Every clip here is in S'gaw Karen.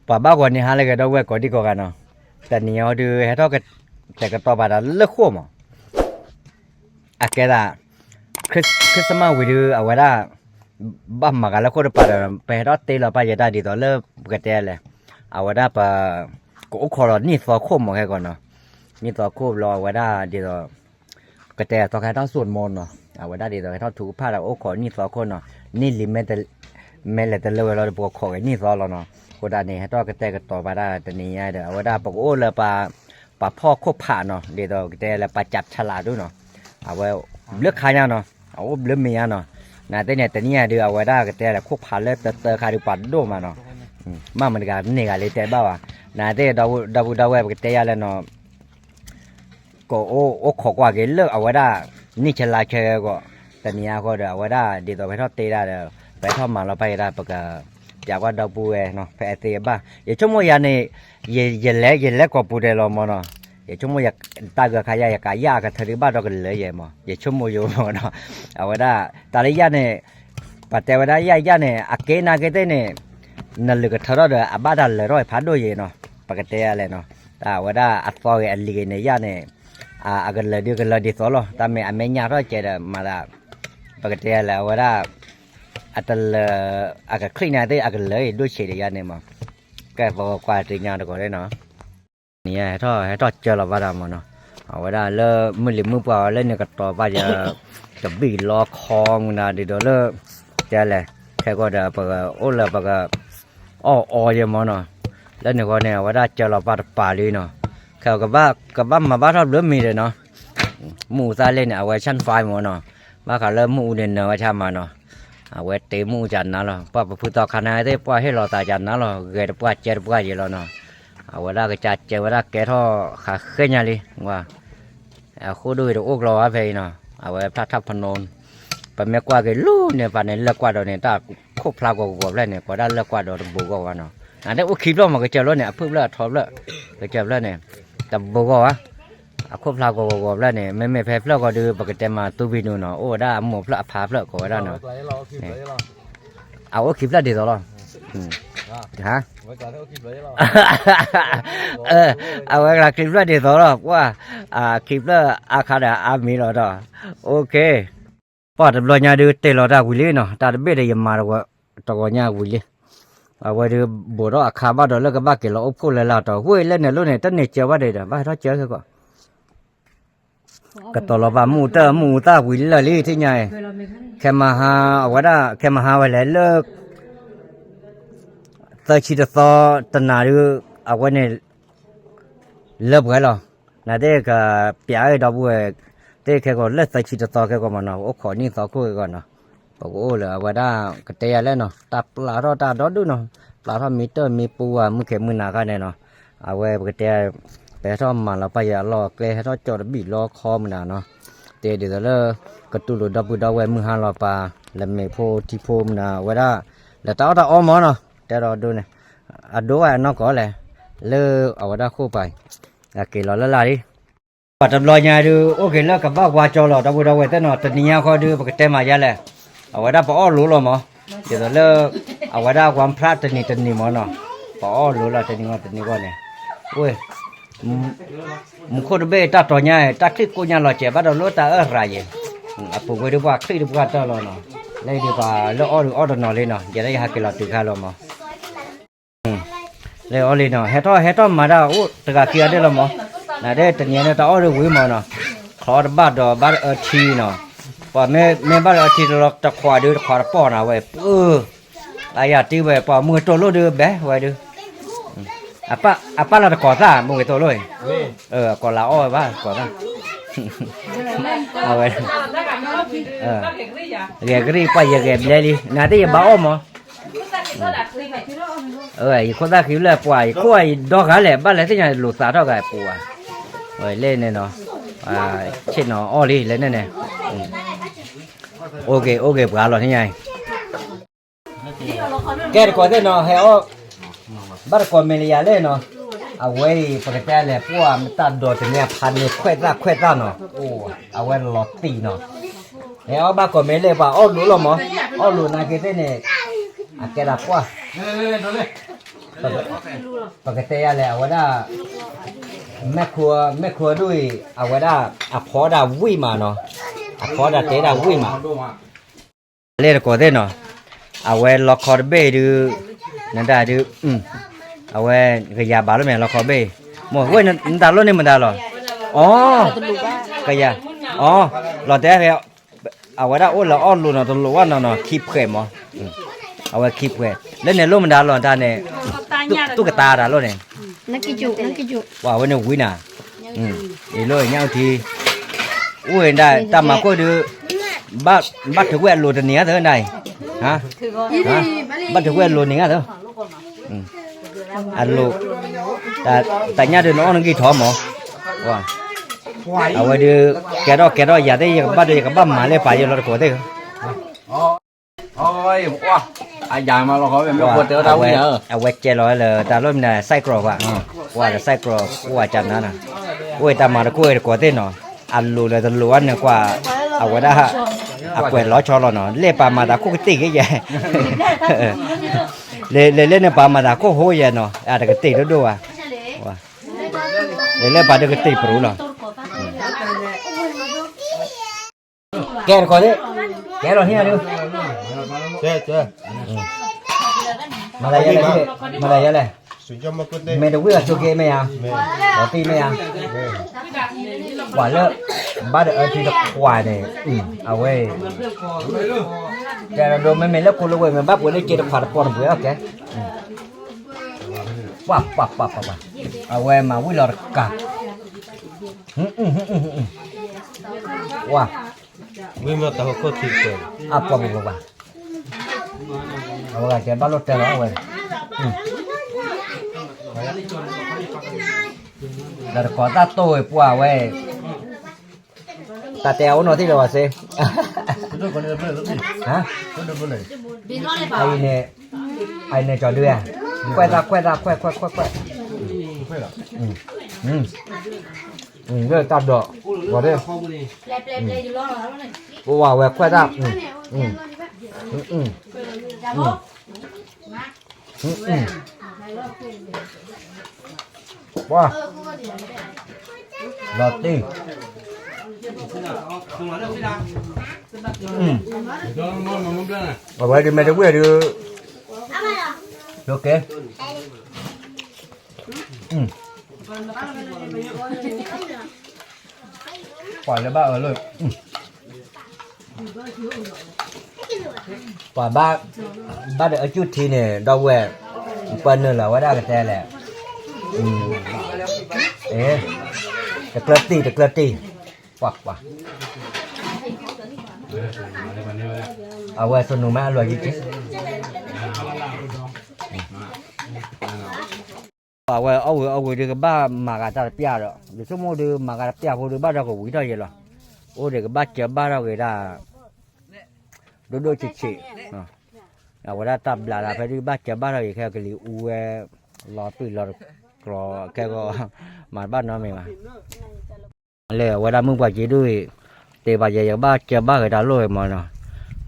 ပှၤဘၣ်ဂီၤန့ၣ် ဟါလၢအဂ့ၤ ဒီပုၢ်ဝဲၢ်ကိးဒံကိးဂၤနီၤ, တနံၤအံၤဒုး ဟဲထီၣ်တဲာ်ကတီၤပာ်တၢ်လၢဃိာ်မး, အကဲဒၣ် Christmas ဝံၤဒုး အဝဲဒၣ် ဘၣ်မၤဂၤလၢဃိာ်တပၤဒီး ပဟဲထီၣ်တ့လီၤပၢ်ယဲဒၣ်ဒ်သိးလၢ ပကတဲလဲၣ်, အဝဲဒၣ်ပ ကအိၣ်ခိးလီၤနံၣ်သီခိၣ်မး ခဲကီးနီၤ, နံၣ်သီခိၣ်ဘျီအဝဲဒၣ်ဒ်သိး ကတဲသီခါဟဲထီၣ်စူၣ်မးနီၤ, အဝဲဒၣ်ဒ်သိးဟဲထီၣ်ထုကဖၣ်ဒီးအိၣ်ခိးနံၣ်သီခိၣ်နီၤ, နံၣ်လံၤ မဲလဲၤတလၢဝဲလီၤဒီး ပကခိးက့ၤနံၣ်သီလီၤနီၤ, အဃိဒၣ်န့ၣ် ဟဲထီၣ်ကတဲာ်ကတီၤပာ်တၢ်တနံၤညါဒီး အဝဲဒၣ်ပကအိၣ်လၢ ပှၤဖီၣ်ခိၣ်ဖးနီၤ, ဒ်သိးကတဲလၢပှၤကၠးဖျါလးဒုနီၤ, အဝဲ ဘျၢခါညါနီၤ, အအိၣ်ဘျၢမ့ၢ်ညါနီၤ, နာ်သ့ၣ်န့ၣ် တနံၤညါဒုး အဝဲဒၣ်ကတဲလၢခိၣ်ဖးလၢတၢတၢခါဒုးပှၤဒိၣ်မးနီၤ, မ့ၢ်မတၤတဂၤန့ၢ်ဂၤလံတဲဘၣ်ဘၣ်, နာ်သ့ၣ် ဒီပုၢ်ဒီဝဲၢ်ပကတဲယၤလဲၣ်နီၤ ကအိၣ်အိၣ်ခိးကွၢ်က့ၤလၢအဝဲဒၣ် နံၣ်ဆဲလါဆဲဂီၢ်, တနံၤအံၤဃီဒီး အဝဲဒၣ်ဒ်သိးပဟဲထီၣ်တ့ဒၣ်ဒီး ပဟဲထီၣ်မၤလီၤပၢ်ယဲဒၣ် ပက ပျးကွၢ်ဒီပုၢ်ဝဲၢ်နီၤ ဖဲအသ့အဘၣ်, ယဆိကမိၣ်ယၤန့ၣ် ယလဲၤ ယလဲၤကိးပူၤဒဲးလီၤမးနီၤ, ယဆိကမိၣ်ယတၢ်ဂၢၢ်ခါယၤ ယကယၣ်အကထၢဒုးဘၣ်ဒီးကလဲၤယဲမး ယဆိကမိၣ်ယိမးနီၤ, အဝဲဒၣ် တၢ်လၢယၤန့ၣ် ပှၤတဲဝဲဒၣ်ယၤယၤန့ၣ် အက့နာ်က့သ့ၣ်န့ၣ် နလုၢ်ကထၢထီၣ်ဒီး အဘၣ်တၢ်လၢာ်ထီၣ်ဖးဒိၣ်ယဲနီၤ, ပကတဲယၤလဲၣ်နီၤ, တၢ်အဝဲဒၣ်အသီဂ့ၤအလံၤဂ့ၤန့ၣ် ယၤန့ၣ် အကလၢာ်ဒုးကလၢာ်ဒ်သိးလီၤ, တၢ်မ့ၢ်အမဲာ်ညါထီၣ်ကဲဒီးမၤသး ပကတဲယၤလဲၣ် အဝဲဒၣ် အတလၢာ် အကချံၣ်န့ၣ်သ့ၣ် အကလၢာ်အံၤဒိၣ်ဆံးဒီးယၤန့ၣ်မး, ကဲပကကွၢ်တ့ညါတကိးန့ၣ်နီၤ, န့ၣ်ဟဲထီၣ်ဟဲထီၣ်ကၢလီၤဘၣ်တၢ်မးနီၤ, အဝဲဒၣ်လၢမုၢ်လံၤမုၢ်ပှၢ်အီၤလၢန့ၣ်ကတီၤပာ်ယၤ တဘံၣ်လီခီမုၢ်နၤဒ်သိးလၢ တဲလဲၣ်, ခဲကီးဒီးပကအိၣ်လၢပက အီၣ်အီယဲမးနီၤ, လၢန့ၣ်ဃီန့ၣ် အဝဲဒၣ်ကၢလီၤပာ်တပာ်လံနီၤ, ခဲကဘၣ် ကဘၣ်မၤဘၣ်ထီၣ်ဘျုးမံၤဒီးနီၤ, မ့ၣ်အူသၣ်လ့ၣ်န့ၣ် အဝဲ ဆၣ်ဖးမးနီၤ, ဘၣ်ဃးလၢမ့ၣ်အူန့ၣ်နၢၤဝဲဆါမးနီၤ, အဝဲတ့မ့ၣ်အူကနါလီၤ, ပှၤပဖုသီခါန့ၣ်သ့ၣ် ပှၤဟ့ၣ်လီၤသးကနါလီၤ, ဂဲၤတပှၢ်ကဲတပှၢ်ယဲလီၤနီၤ, အဝဲဒၣ်ကစၢ်ကဲဝဲဒၣ်ကဲထီၣ်ဃးဃဲညါလံ, အဃိဒိၣ်ဂ့ၤတအိၣ်ကျီဝဲဖဲအံၤနီၤ, အဝဲဖျါထၣ်ဖနီ ပမ့ၢ်ကွၢ်က့ၤလူၤန့ၣ် ပှၤန့ၣ်လၢကွၢ်ဒီးန့ၣ် တၢ်ခိၣ်ဖျါဂီၤဂီၤဖျၢၣ်န့ၣ် ကိးဒၣ်လၢကွၢ်ဒီးတဘိးဂီၢ်ဝဲနီၤ, နာ်သ့ၣ်အိၣ်ခံဖျၢၣ်မး ကစၢၢ်ဖျၢၣ်န့ၣ် အဖုၣ်ဖျၢၣ်အထီဖျၢၣ်, ကစၢၢ်ဖျၢၣ်န့ၣ် တဘိးဂီၢ်ဝဲ, အခိၣ်ဖျါဂီၤဂီၤဂီၤဖျၢၣ်န့ၣ် မ့မ့ၢ်ဖဲဖျၢၣ်ဂီၤဒုး ပကတဲမၤသူဘံနူနီၤ အိၣ်ဝဲဒၣ်အမိၢ်ဖျၢၣ်အဖါဖျၢၣ်ကိးဝဲဒၣ်နီၤ, အအိၣ်ခံဖျၢၣ်ဒ်သိးလီၤ, အဝဲကျါခံဖျၢၣ်ဒ်သိးလီၤ ပှၢ်, ခံဖျၢၣ်အခါဒီးအါမံၤလီၤဒီး, အိၣ်ခ့, ပှၢ်တဘျီညါဒုးတ့ၢ်လီၤတၢ်ဝံၤလံနီၤ တၢ်တဘ့ၣ်ဒီးယမၤတဂီၤညါဝံၤလံ, အဝဲဒုးဘိးထီၣ်အခါဘၣ်ဒီးလၢကဘၣ်က့ၤလီၤအိၣ်ဖှိၣ်လၢလၢ်တီၤ ဝ့ၢ်လၢန့ၣ်လိၣ်န့ၣ် တန့ၢ်ကၢဘၣ်ဒံးဒီး ဘၣ်ဟဲထီၣ်ကၢခဲကီး ကတီၤလီၤဘၣ်မ့ၣ်အူတၢ်မ့ၣ်အူသၣ်ဝံၤလၢာ်လံ ထံၣ်ညါအံၤ, ခဲမဟါ အဝဲဒၣ် ခဲမဟါဝဲလဲၣ်လၢ သၢဆံတသီတနၤဒုး အဝဲန့ၣ် လၢပှဲၤလီၤ, နသ့ၣ်ကပျးအၢဒီပုၢ်ဝဲၢ် သ့ၣ်ခဲကီးလၢသၢဆံတသီခဲကီးမးနီၤ ပအိၣ်ခိးနံၣ်သီခိၣ်ခဲကီးနီၤ, ပကအိၣ်လၢအဝဲဒၣ်ကတဲယၤလဲၣ်နီၤ တၢ်ပျၢ်ထီၣ်တၢ်ဒီဒူၣ်နီၤ, ပျၢ်ထီၣ်မ့ၢ်တၢ်မ့ၢ်ပူၤဝဲမုၢ်ခဲမုၢ်နၤခါန့ၣ်နီၤ, အဝဲပကတဲ ပဟဲထီၣ်မၤလီၤပၢ်ယဲအလီၢ်အကျဲ ဟဲထီၣ်ကၠီတဘံၣ်လီခီမုၢ်နၤနီၤ, တဲဒ်သိးလၢ ကတူၢ်လိာ်ဒီပုၢ်ဒီဝဲၢ်မုၢ်ဟါလီၤပာ် လၢမ့ၢ်ဖိထံဖိမုၢ်နၤ အဝဲဒၣ် လၢတၢ်အီၣ်တၢ်အီမးနီၤ တဲဒီးဒိန့ၣ် အဒိဝဲအနီၢ်ကီၢ်လဲၣ်, လၢအဝဲဒၣ်ဃိာ်ပၤ အက့ၤလီၤလၢ်လၢ်လံ ပှၤတဘျီညါဒုး အိၣ်က့ၤလၢကဘၣ်ဝါကၠီလီၤ ဒီပုၢ်ဒီဝဲၢ်သ့ၣ်နီၤ တနံၤညါဃီဒုး ပကတဲမၤယါလဲၣ်, အဝဲဒၣ်ပအီၣ်လိၤလီၤမး, ဒ်သိးလၢ အဝဲဒၣ်ဝါဖျါတနံၤတနံၤမးနီၤ, ပအီၣ်လိၤလီၤတနံၤဂီၢ်တနံၤဂီၢ်န့ၣ်, ဝ့ၢ် မူခိၣ်တဘ့ၣ်တၢ်တီၤညါ တၢ်ချံၣ်ကိၣ်ညါလီၤစဲးဘၣ်ဒီးလၢတၢ်အၢၣ်ရၤယဲၢ်, အပူၤကွံာ်ဒုးပှၤချံၣ်ဒုးပှၤတၢၢ်လီၤနီၤ, လၢဒုးပှၤလၢအီၣ်ဒုးအီၣ်တနီၤလံနီၤ ယဲဒၣ်ယဟးက့ၤလီၤတုၤခါလီၤမး လၢအီၣ်လံနီၤ ဟဲထီၣ်ဟဲထီၣ်မၤတၢ်အိၣ်တဂၤခံဂၤဒၣ်လီၤမး, နဒဲတနံၤန့ၣ်တၢ်အီၣ်ဒုးဝံၤမးနီၤ, ချီတဘၣ်ဒီးဘၣ်အၢထံနီၤ, ပှၤမ့ၢ်ဘၣ်ဒီးအၢထံတလီၤ တခွးဒုးတခွးတပီၢ်နီၤဝဲ ပၢ်, အယၤတံၢ်ဝဲ ပှၤမုၢ်တိၢ်လိၣ်ဒုးဘဲဝဲဒုး အပၢ်လၢတကိးသၣ် မုၢ်ဂ့ၤသိးလိၣ်, အကိးလၢအီၣ်ဝဲဘၣ် ကိးသၣ်, အဝဲ, ဂဲၤကရံၣ်ပှၤယဂဲၤဘျဲလံ နသ့ၣ်ယဘၣ်အီၣ်မး, ယခိၣ်သၣ်ဃံလၢပှၤ ယခိၣ်အံၤဒီဂၤလဲၣ် ဘၣ်လဲၣ်သ့ၣ်ညါလိာ်သးထီၣ်ဂၤပူၤ, ဝဲလဲၣ်န့ၣ်နီၤ, ဆ့ၣ်နီၤအီၣ်လံလဲၣ်န့ၣ်န့ၣ်, အိၣ်က့ၤအိၣ်က့ၤပှၤလီၤန့ၣ်ညါအံၤ ကဲတကိးသ့ၣ်နီၤ ဟဲအီၣ်, ဘၣ်တကိးမဲာ်လၢယၤလဲၣ်နီၤ, အဝဲအံၤ ပကတဲလဲၣ် ပှၢ်မတၢ်ဒိးတနံၤအဖးန့ၣ် ခွဲးသၣ်ခွဲးသၣ်နီၤ, အဝဲလီၤတံၢ်နီၤ, ဟဲအီၣ်ဘၣ်ကိးမဲာ်လဲၣ် ပှၤအီၣ်လိၤလီၤမး, အီၣ်လိၤနာ်က့သ့ၣ်န့ၣ်, အကဲဒၣ်ပှၢ် ပကတဲယၤလဲၣ် အဝဲဒၣ် မဲာ်ခိၣ် မဲာ်ခိၣ်ဒိၣ်အံၤ အဝဲဒၣ် အဖီဒၣ်ဝံၣ်မးနီၤ, အဖီဒၣ်တဲဒၣ်ဝံၣ်မး, လဲၤတကိးသ့ၣ်နီၤ, အဝဲလီခီတဘ့ၣ်ဒုး, နဒၣ်ဒုး, အဝဲကယၤဘၣ်လီၤမ့ၢ်လီခီဘ့ၣ်, မ့ၢ်ဝဲနတၢ်လိၣ်န့ၣ်မတၤလီၤ, အီ, ကယၤ, အီ, လီၤတဲာ်ဖဲ အဝဲဒၣ်အိၣ်လၢအီၣ်လိၤနီၤ တလိၣ်ဘၣ်နီၤနီၤ ခံဖှဲးမး, အဝဲခံဖှဲး လၢန့ၣ်လိၣ်မတၤလီၤတၢ်န့ၣ်, သူၣ်ကတၢၢ်တၢ်လိၣ်န့ၣ်, ပှၤဝဲန့ၣ်ဝံၤနၤ, အံၤလိၣ်ညၣ်အုၣ်ထံ, အိၣ်ဝဲဒၣ်တၢ်မၤခိၣ်ဒုး, ဘၣ်ထုးကွံာ်အလိၤတနံၤဧါသၢနၤအံၤ, ဘၣ်ထုးကွံာ်အလိၤနံၤဧါသၢ အလိၤ, တၢ်ညၣ်ဒုးနအီၣ်နဂံၢ်ထီၣ်မး, အဝဲဒုး, ကဲထီၣ်ကဲထီၣ်ယၤသ့ၣ် ယကဘၣ်ဒီးယကဘၣ်မၤလၢပာ်ယလီၤတကိးသ့ၣ်, အဝဲကဲလီၤလၢတၢ်လိၣ်မနုၤ စဲးကရီးကွၢ်, ကွၢ်ဒီးစဲးကရီးကွၢ်ကနၤနီၤ, အိၣ်တၢ်မၤတခိၣ်တကိးသ့ၣ်နီၤ, အလိၤလၢတလိၤအန့ၣ်ကွၢ်, အဝဲဒၣ်, အကွဲးလီၤဆီလီၤနီၤ လဲၤပာ်မၤသးခိၣ်ကတ့ၢ်က့ၤယဲ လဲၤလဲၤလၢန့ၣ်ပာ်မၤသးခိၣ်ဟိယဲနီၤ အတကတ့ၢ်ဒိၣ်ဒိၣ်ဘၣ်, လဲၤလၢပာ်တကတ့ၢ်ပရူလီၤ, ကဲတခီသ့ၣ်, ကဲလီၤန့ၣ်ဒုး, မၤသးယဲလဲၣ်, မၤသးယဲလဲၣ်, မ့ၢ်တဝံၣ်အဆိက့မ့ၢ်ဧါ, လီၤတံၢ်မ့ၢ်ဧါ, ပှၤလၢ, ဘၣ်ဒီးအၢထံတခွးန့ၣ်, အဝဲ တဲဒိးမ့မ့ၢ်လၢကိးလၢဝဲမ့ၢ်ဘၣ်ပှဲၤလၢက့တခွးတပီၢ်တပှဲၤအီၣ်ကဲ, ပှၤပှၤပှၤပှၤ, အဝဲမၤဝံၤလီၤတကး, ဝါ, ဝံၤမ့ၢ်တၢ်ဟိၣ်ခိၣ်ထံးကွဲး, အပှၤပှၤပှၤ, အဝဲကဲဘၣ်လိၣ်တဲလီၤအဝဲ, ဒီးတကိးသၣ်တိၢ်ဝဲပှၤဝဲ တၢ်တဲအအိၣ်နီၤသံလၢၤဝဲစ့, အံၤန့ၣ်, အံၤန့ၣ်ကၠီဒုဧါ, ခွဲးသၣ်ခွဲးသၣ်ခွဲးခွဲးခွဲးခွဲး, လၢတၢ်ဒိး, ပှၤ, ပဝဲခွဲးတၢ်, ပှၤ, လီၤတံၢ်, အဝဲဒုးမ့ၢ်တဝံၣ်ဒုး, ကဲ ပှၤလၢဘၣ်အၢလၢ, ပှၤဘၣ်, ဘၣ်ဒီးအကူၣ်ထံန့ၣ် ဒီပုၢ်ဝဲၢ်, ပှၤနုာ်လီၤဝဲဒၣ်ကတဲလဲၣ်, တကျၢၤတံၢ် တကျၢၤတံၢ်, ပှၤပှၤ, အဝဲသနူမ့ၢ်အလီၢ်ယံၤက့ အဝဲအီၣ်ဝံၤအီဝံၤဒုးကဘၣ်မၤဂၤတၢ်တပျၢ်ဒီး ယဆိကမိၣ်ဒုးမၤဂၤတပျၢ်ဖိဒုးဘၣ်ဒီးကဝံၤထီၣ်ယဲလီၤ. အိၣ်ဒီးကဘၣ်စၢၤဘၣ်ထီၣ်က့ၤဒၣ် ဒိၣ်ဒိၣ်ဆံးဆံး, အဝဲဒၣ်တၢ်ဘျးလၢဖဲဒုးဘၣ်စၢၤဘၣ်ထီၣ်က့ၤ ခဲကလံၤအူဝဲ လီၤပျံၤလီၤတကျီၤခဲဂီၢ် မၤတဘၣ်နီတမံၤဘၣ်. လၢအဝဲဒၣ်မုၢ်ပှၢ်က့ၤဒိၣ်အံၤ တဲဘၣ်ယဲ ယကဘၣ်စၢၤဘၣ်က့ၤတၢ်လိၣ်မးနီၤ,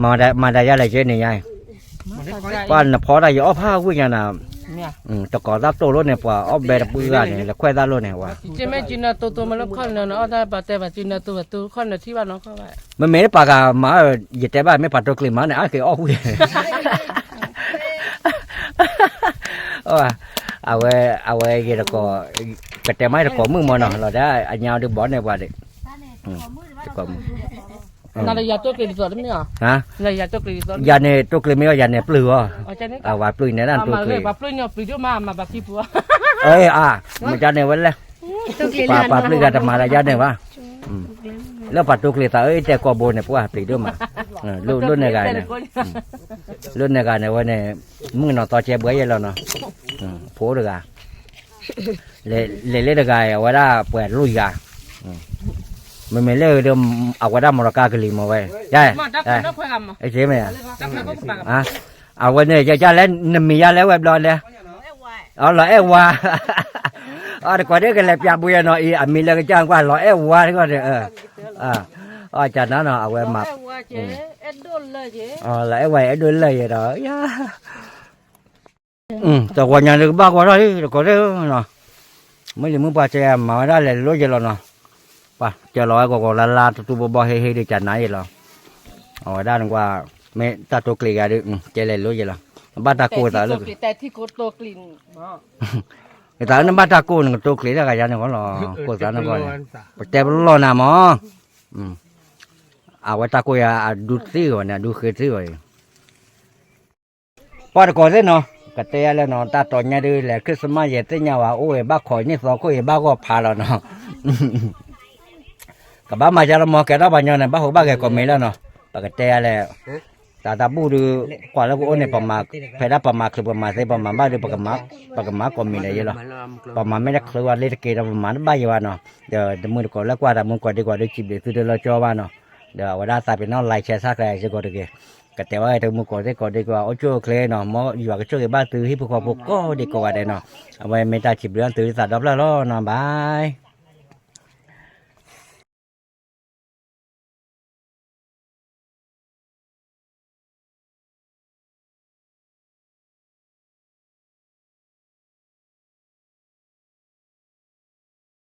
မၤတၢ်ယါလဲၣ်က့န့ၣ်ယါအံၤ, ပှၤနဖီတၢ်ယအီၣ်ဖးဝံၣ်ညါနၤ, တကိးသၣ်တိၢ်လိၣ်န့ၣ် ပှၤအီၣ်ဘဲတပုၢ်ဂၤန့ၣ် လဲၤခွဲးသၣ်လိၣ်န့ၣ်ဝဲ က့မ့ၢ်ကနၢတူတူမ့ၢ်လၢခီၣ်နၢ်နအီၣ်တၢ်ပာ်တဲဘၣ်ကနၢတူဝဲတူခီၣ်နၢ်ထံၣ်ဘၣ်နီၤခီၣ်ဘၣ်. မ့မ့ၢ်ပှၤဂၤမၤ ယတဲဘၣ်မ့ၢ်ပှၤတိကျ့ၤမၤန့ၣ် အါက့ၤအီၣ်ဝံၤ အဝဲ အဝဲယတကိး ကတဲမ့ၢ်တကိးမုၣ်မ့ၢ်နီၤ လီၤဒၣ်အညါဒုးဘီန့ၣ်ပှၤဒံး တကိးမုၣ် ယၤန့ၣ်တိကျ့ၤမ့ၢ်အီၤ ယၤန့ၣ်ပျုၢ်အီၤ, အဝဲပျုၢ်န့ၣ်ဒၣ်တိကျ့ၤ, အၣ် မတၤန့ၣ်ဝဲလဲၣ်, ပှၤပျုၢ်ဂၤတမၤတၢ်ယါန့ၣ်ဘၣ်, လၢပှၤတိကျ့ၤသးအၢတဲကိးဘိန့ၣ် ပှၤပျံၤဒိၣ်မး, လိၣ်န့ၢ်ဂၤန့ၣ်, လိၣ်န့ၢ်ဂၤန့ၣ်ဝဲန့ၣ်, မုၣ်ကနီၤသီကဲဘှဲယဲလီၤနီၤ, ဖိတဂၤ လဲၤလၢတဂၤအံၤ အဝဲဒၣ်ပှဲၤလိၣ်ယၤ, မ့မ့ၢ်လၢအဝဲဒၣ်မီၢ်တကါကလံၤမ့ၢ်ဝဲ, ယါ, မ့ၢ်, အဝဲန့ၣ် ယကလဲၣ် နမံၤယါလဲၣ်ဝဲဘျီလဲၣ်, အလီၤအဲၣ်ဝါ, အတကိးဒ်ကလဲၤပျးဘှံးနီၤအံၤ အမံၤလၢကစၢ်ကွၢ်လီၤအဲၣ်ဝါတဂီၢ်န့ၣ်, အကနၤနီၤ အဝဲမၤ, လီၤအဲၣ်ဝါအဲၣ်ဒိးလၢာ်ယဲဒီး, ယါ တဂီၤညါဒုးကဘၣ်ကွၢ်ထီၣ်လံ တကိးသ့ၣ်နီၤ, မုၢ်လံၤမုၢ်ပှၢ်ကဲမၤဝဲဒၣ်လဲၤလိၤယဲလီၤနီၤ, ပှၤကဲလီၤဝဲကီးကီးလါလါ တတူၢ်ဘီဘီဟ့ဟ့ဒုးကနၤယဲလီၤ, အဝဲဒၣ်နကွၢ်, မ့ၢ်တၢ်တိကျံးဂၤဒုး ကဲလဲၤလိၤယဲလီၤ, ဘၣ်တၢ်ကိၢ်သးလၢ ကသးနဘၣ်တၢ်ကိၢ်နကတိကျံးတၢ်ဂၤယါန့ၣ်ဃီလီၤ, ကိၢ်သးနဂီၢ်န့ၣ်, ပတဲပလီၢ်နၤမး, အဝဲတၢ်ကိၢ်ယါအဒူသံဂီၤန့ၣ် အဒူဃ့သံဂီၤအံၤ ပှၤတကိးသ့ၣ်နီၤ, ကတဲယါလၢနီၤ တၢ်တီညါဒုးလဲၤ Christmas ယဲၢ်သ့ၣ်ညါဝဲ အိၣ်ဝဲဘၣ်ခိးနံၣ်သီခိၣ်အံၤဘၣ်ဂီၢ်ဖးလီၤနီၤ, ကဘၣ်မၤယါလီၤမး ကဲထီၣ်ပှၤညီန့ၣ် ဘၣ်ဟူးဘၣ်ဂဲၤကိးမံၤလီၤနီၤ, ပကတဲယါလဲၣ်, တၢ်တၢ်ဘူၣ်ဒုး, ကွၢ်လၢကအိၣ်န့ၣ် ဖဲဒၣ်ပမၤချုးပမၤသ့ ပမၤဘၣ်ဒုး ပကမၤကိးမံၤဒီးယဲလီၤ, ပမၤမ့ၢ်တချုးဝဲလ့တက့ၤဒီး ပမၤတဘၣ်ယဲဘၣ်နီၤ, ဒီးတမုၢ်တကိးလၢကွၢ်တၢ်မူကိးဒံကိးဒုး စံးဘျုးသုတလၢကၠီဘၣ်နီၤ, ဒီးအဝဲဒၣ်သးပ့ၤနီၣ် like share subscribe စ့ၢ်ကီးတဂ့ၤ, ကတဲဝဲတမုၢ်ကိးသ့ၣ်ကိးဒံကိး အိၣ်ဆူၣ်အိၣ်ချ့နီၤ, မ်ယွၤကဆိၣ်ဂ့ၤဘၣ်သုဟံၣ်ဖိဃီဖိကိးဒံကိးဂၤဒဲးနီၤ, အဝဲမ့ၢ်တၢ်စံးဘျုးအီၤသုသးဒီဖျၢၣ်လီၤနီၤ, bye.